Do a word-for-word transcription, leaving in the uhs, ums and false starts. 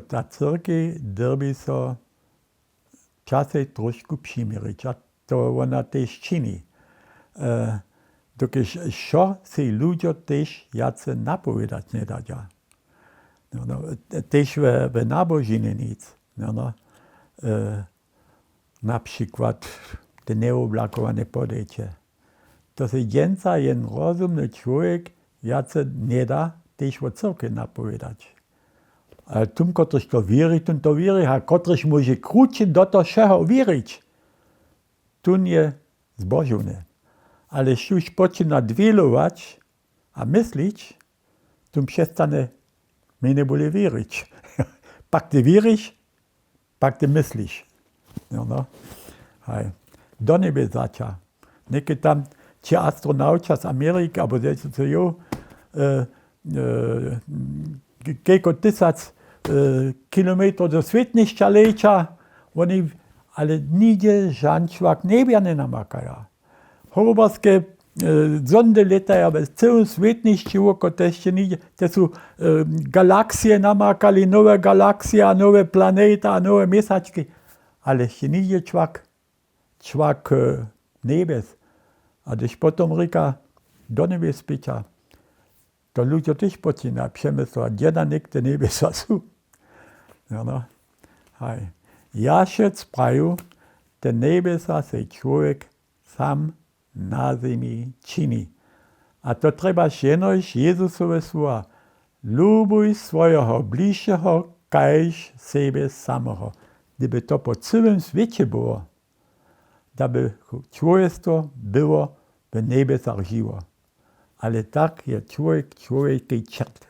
Ta cyrkej dyrbi so časej trošku přiměrić a to wona tež čini. Dokelž wšo sej ludźo tež wjace napowědać njedadźa. Tež we nabožiny nic. Na přikład te njewoblakowanje podeće. To sej dźensa jen rozumny čłowjek wjace njeda tež wo cyrkej napowědać. Ale tón kotryž to wěri tón to wěri a kotryž móže kruće do to wšeho wěrić, tón je zbožowny. Ale štóž počina dwělować a myslić, tón přestanje mjenjebóle wěrić. Pak ty wěriš, pak ty mysliš. Do njebjesaća. Něke tam ći astronauća z amerike abo zjećeco jo, kelko tysac kilometrow do swětnišća leća, woni ale nigdje žan čłak njebja njenamakaja. Howobarske zondy lětaja we cyłym swětnišću woko te sće nigdje te su galaksije namakali nowe galaksije a nowe planeta a nowe měsački, ale sće nigdje čłak čłak njebjes. A hdyž potom rěka do njebjes spěća, to ludźo tež počina přemyslować dźe na někde njebjesa su. Haj. Jašec praju, te njebjesa sej čłowjek sam na zemi čini. A to trjebaš jenož jezusowe słowa: lubuj swojeho bližšeho kaž sebe sameho. Hdyby to po cyłym swěće było, da by čłowjestwo było w njebjesach žiwo. Ale tak je čłowjek čłowjekej čert.